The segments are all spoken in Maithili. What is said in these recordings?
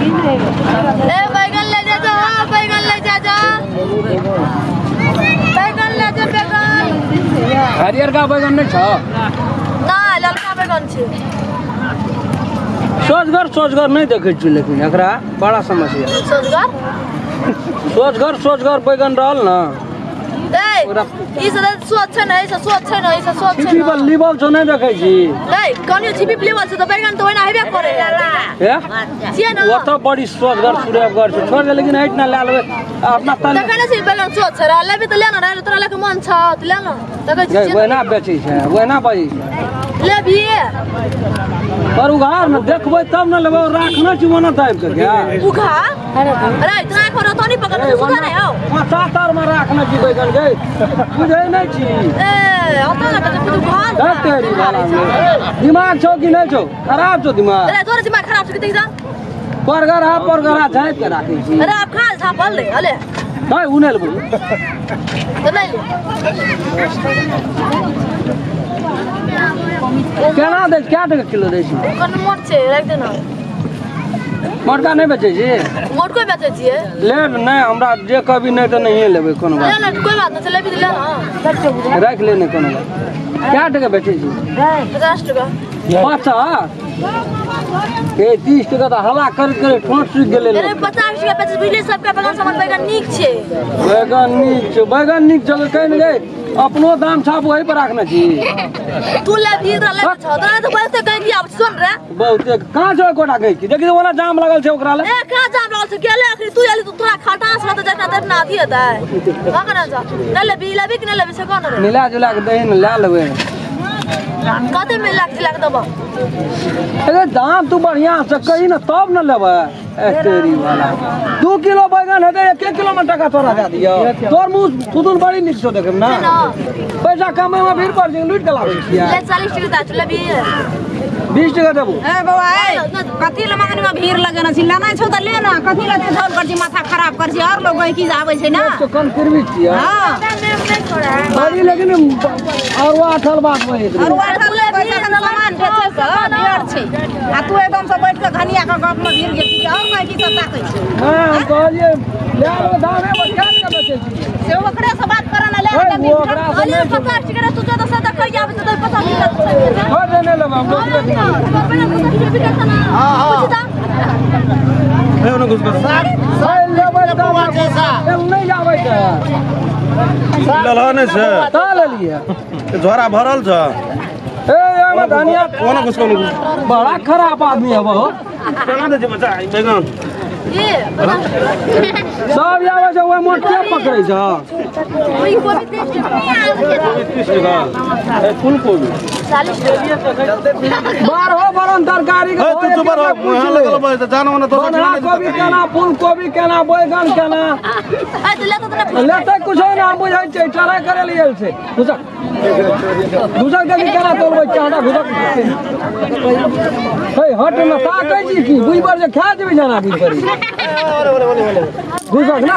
ए बैगन ले जा जा, बैगन ले जा जा, बैगन ले जा बैगन। हरियर का बैगन नहीं छ? ना ललका बैगन छै। सोचगर सोचगर नहीं देखै छी, लेकिन एकरा बड़ा समस्या। सोचगर सोचगर सोचगर बैगन रहल ना। ए ई सब सोच छै न, ई सब सोच छै न, ई सब सोच छै। छिपी पर लीबल छौ नहीं देखै छी? ए कनियो छिपी पर लीबल छै त बैगन त ओहिना हेबे करे। हे छियै न? ओ त बड़ी सोचगर सुरेबगर छै, छोड़ दे, लेकिन हट ना ला लेबै अपना तन। देखै नै छी बैगन सोच छै, लेबी त ले न रे, तोरा लके मन छ त ले न। देखै छी ओहिना बेचै छै, ओहिना बजै छै। लेबी पर उघार न देखबै तब न लेबै, राखने छी ओना दाबि के क्या उघार? अरे इतना खरो तो नहीं पकड़ सुधा नहीं हो। पाँचा तार में राखने छी बैगन गे, बुझै नहीं छी। ए ओता न त उघार तेरी वाला दिमाग छौ कि नहीं छौ? खराब छौ दिमाग। अरे तोरे दिमाग खराब छौ कि देख जा। परगर हा परगरा झाँपि के राखै छी। अरे आप खा झापल ले अले। नहीं उ नहीं लेबै त नहीं ले। केना दै? कै टका किलो दै छी? कन मोट छै, राखि दे ना। मोटका नहीं बेचै छी? मोटको बेचै छियै। ले नहीं, हमरा जे कभी नहीं त नहिए लेबै कोनो बात। ले ले कोई बात नहीं, लेबी त ले ना। राखि ले नहीं कोनो बात। कै टका बेचै छी? 50 टका। 50? ए 30 टका त हला करैत करैत ठोंठ सुखि गेलै। अरे 50 टका बेचै बुझलियै, सबके बैगन सामान बैगन नीक छै। बैगन नीक छै, बैगन नीक छै कहि गई अपनो दाम छाप वही पर राखने छी। तू लेबही तोरा लेबे छौ, तोरा त बहुते गैंकी आबै छै, सुन रे। बहुते कहाँ छौ एकोटा गैंकी? देखी त ओना जाम लागल छै ओकरा ले। ए कहाँ जाम लागल छै? गेलै अखनी तू एली त तोरा खटास रहतै जतना ततना अथी हेतै। कहाँ केना छौ? नहि लेबही, लेबही कि नहि लेबही से कह न रे। मिला जुला के दही न लए लेबै। कते मिला जुला के देबौ? अरे दाम तू बढ़िया से कही न तब न लेबै। ए तेरी वाला 2 किलो बैगन हेतै, 1 किलो में टका तोरा दए दियौ। तोर मुँह फुदुल बड़ी नीक छौ देखैमे ना। पैसा कमाइ में भीड़ पड़ छै, लूटि के लाबै छियै। ले 40 टका दए छौ, लेबही? 20 टका देबौ। ए बौआ ए कथी ले मंगनी में भीड़ लगेने छी? लेनाइ छौ त ले ना, कथी ले झोल कर छी, माथा खराब कर छी। और लोग की आबै छै ना। तो कम किरबी छियै। हां बड़ी, लेकिन और वो अठल बात वही और अठल पैसा के सामान बेचै से ढेर छै, आ तू एकदम से बैठ के घनिया के गप में भीड़ गेल छी। और कहीं की सब ताकै छै? हां हम कहलियै ले लो दामे पर कै टका बेचै छी से ओकरे से बात कर ना ले। अरे 50 टका तू ज्यादा से देखै आबै छै त 50 टका छोड़ दे, नहीं लेबै हम। हां हां ए ओने घुस कर लेबै नहीं जाबै छै। ललह नहीं छै ता लेलियै, झोरा भरल छ। ए एमे धनिया ओने घुस कर, बड़ा खराब आदमी है वो। केना दै छै बच्चा बैगन? ए सब आबै छै ओहि मोट के पकड़ै छै। ओई कोबी 30 टका। 30 टका ए फूल कोबी 40 टका। बारहो बरन तरकारी के तू चुप रह, मुंह लगल बा त जानो ना दोसर बन्धा कोबी केना, फूल कोबी केना, बैगन केना। ए त लेतो त लेतै कुछो ना, हम बुझै छै चढ़ाई करे लिए आयल छै। घुसक घुसक देखी केना तोलबै चाहता घुसक। हे हट न ताकै छी की बुझ पर जे खा जेबै जाना बुझ पर। घुसक ना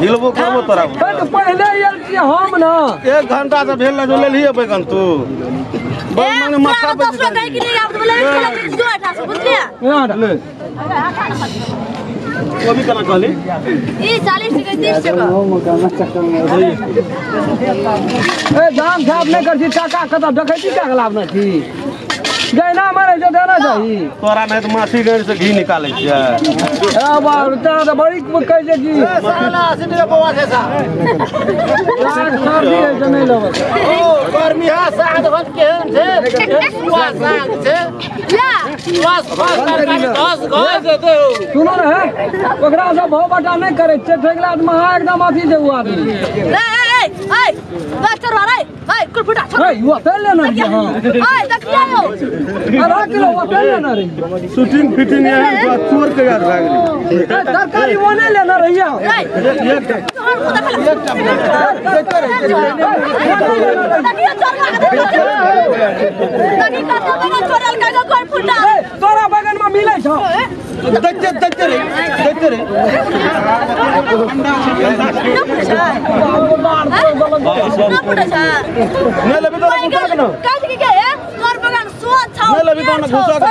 हिलबो करबो तोरा। त पहिले आयल छी हम ना, 1 घंटा से भेल ना जो लेलियै बैगन तू। बैगन माथा पर दोसरो गई कि नहीं आब बोले जो ऐठा से बुझलियै। ले कोबी केना कहली? ई 40 टका 30 टका। ए दाम छाप नहीं कर छी, टाका कत देखै छी का लाभ न छी। जैना मरे छै देना चाही तोरा, नहीं त माछी गैर से घी निकालै छियै। ए बाप रे, त बड़ी कहै छै कि साला 80 टका पौआ छै सा। सर्दी है त नहीं लेबै। ओ गर्मी हा साग भत केहन छै? सुआ साग छै। ला बस बस तरकारी 10 गज देते हो। सुनो न है, ओकरा सब भाव बटा नहीं करै छै, ठेकला महा एकदम अथी छै उ आदमी। ए ए ए बस चढ़वा रे, ए कुल फुटा छोड़। ए you तेल लेना है। हां ए देखिया यो आधा किलो वो तेल लेना रही। शूटिंग फिटिंग यही चोर के याद भए गेलै। तरकारी वो नहीं लेना रही है। तोहर मुंह देखल देखियो चोर देखी कत बैगन चोरल का कोई फुटा। तोरा बैगन में मिलै छौ? देखते देखते रे देखते रे। ना फुटे छै। नहीं लेबी तो घुसा के ना। काट के के तोर बगान सोच छौ। नहीं लेबी तो ना घुसा के।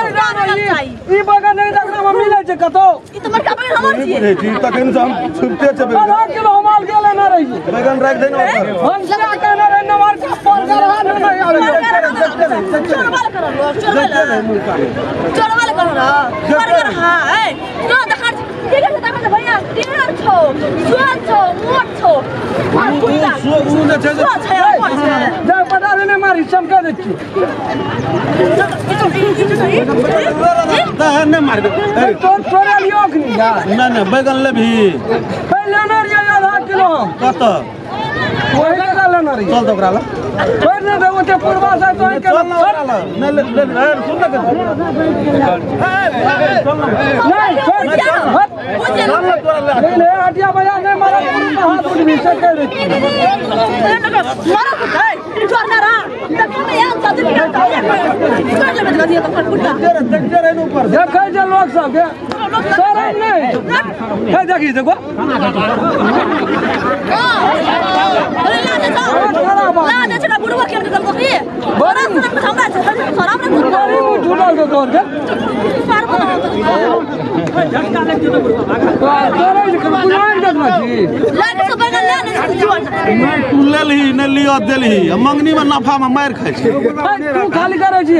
ई बगान नहीं देखना छियै बुझै छी तखन से हम छुपते छै आधा किलो हम आल गेल ना रही बैगन राख दे ना हम से कहने रहे नवार का पर कर हाथ नहीं आवे चोरवाल कर लो चोरवाल कर लो पर कर हां ए नो देखा ठीक है देखा भैया टेर छौ सुअर छौ मोट छौ सो उ जे छै जा पता नहीं मारी चमका दे छी नहीं मार तोर तोरा लियो कि यार ना ना बैगन लेबही लेना रहिए आधा किलो कत वही का लेना रहिए चल तो ओकरा ला छोड़ दे दे ओते पूर्वा से तो के चल ना ओकरा ला नहीं ले ले सुन ना नहीं छोड़ चल ना तोरा ला नहीं ले हटिया बाजार नहीं मारा पूरा हाथ उठ भी सके रे मारा कुछ है चोर ना रहा देखो मैं यार साथ में कर ले बदला दिया तो फुटा देखते रहे ऊपर देखै जे लोग सब के शरम नहीं हे देखी देखो अरे ला दे ला दे छड़ा बुढ़वा के गल को की बड़ा हमरा शरम नहीं बड़ी मुंह झूठल दे तोर के झटका लग जेतौ बुढ़वा तोरे जे बुझाइन देखना छी ला के सब बैगन ले ने जीवन तू लेलही नै लियो देलही मंगनी में नफा में मार खाइ छी तू खाली करै छी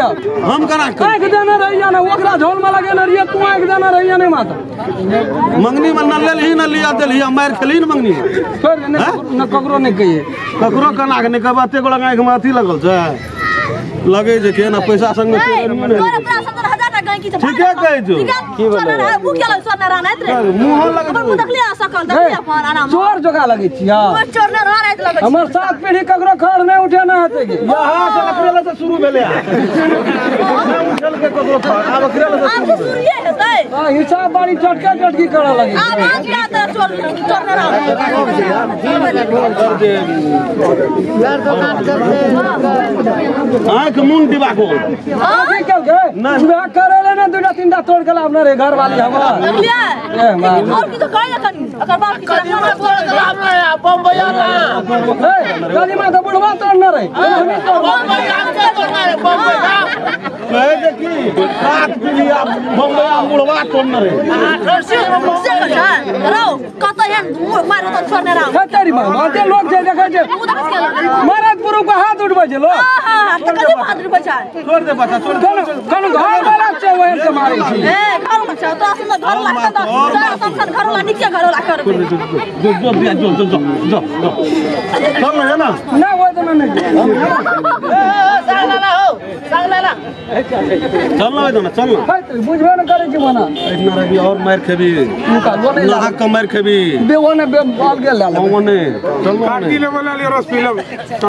हम केना करी आँख देने रहिया ना ओकरा झोल में लगेने रहिए तू आँख देने रहिया नहीं माता मंगनी में न लेलही न लिया देलही मार खेलही न मंगनी में छोड़ दे न ककरो नहीं कहिए ककरो केना के नहीं कहबै एते गोला आँख में अथी लगल छै लगे जे के ना पैसा संग में ठीके कहै छौ की बोले उ के सोना राना रे मुंह लगे हमर देखलिए सकल देखलिए अपन आराम चोर जोगा लगे छी हां चोर ने रात लगे हमर सात पीढ़ी ककरो खड़ नहीं उठे ना हेतै के यहां से लकड़ेला से शुरू भेलै उठल के ककरो खड़ आब लकड़ेला से आब शुरू हेतै हां हिसाब बारी चटके चटकी करऽ लगे आब आज क्या त चोर चोर ने रात आंख मुंह दिबा को हां की केलकै ना करे ले ना दुटा तीनटा तोड़ के लाब ना रे घर वाली हमर देखलिए और की तो कहै कनी अकर बाप की कदीमा तोड़ के लाब ना बम्बईया ना ए कदीमा त बुढ़वा तोड़ ना रे बम्बईया के तोड़ना रे बम्बईया कहे जे की सात पीढ़ी आ बम्बईया बुढ़वा तोड़ ना रे से करो कत एहन मारो त छोड़ने रहो हे तेरी मां माते लोग जे देखै छै मरद पुरुष के हाथ उठबै छै लोग हां हां त कदीमा हाथ उठबै छै छोड़ दे बच्चा छोड़ दे कनु घर वाला छै ओहन से मारै छै ए घर वाला छै तो असल घर वाला त संसार घर वाला नीचे घर वाला करबै जो जो जो जो जो जो चल ना ना ना ओइ दिन नहीं ए साग लाला हो साग लाला चल ना ओइ दिन चल ना बुझबे न करै छी बना इतना रवि और मार खेबी नाहक के मार खेबी बे ओने बे आल गेल ओने चल ना काटी ले वाला ले रस पी ले।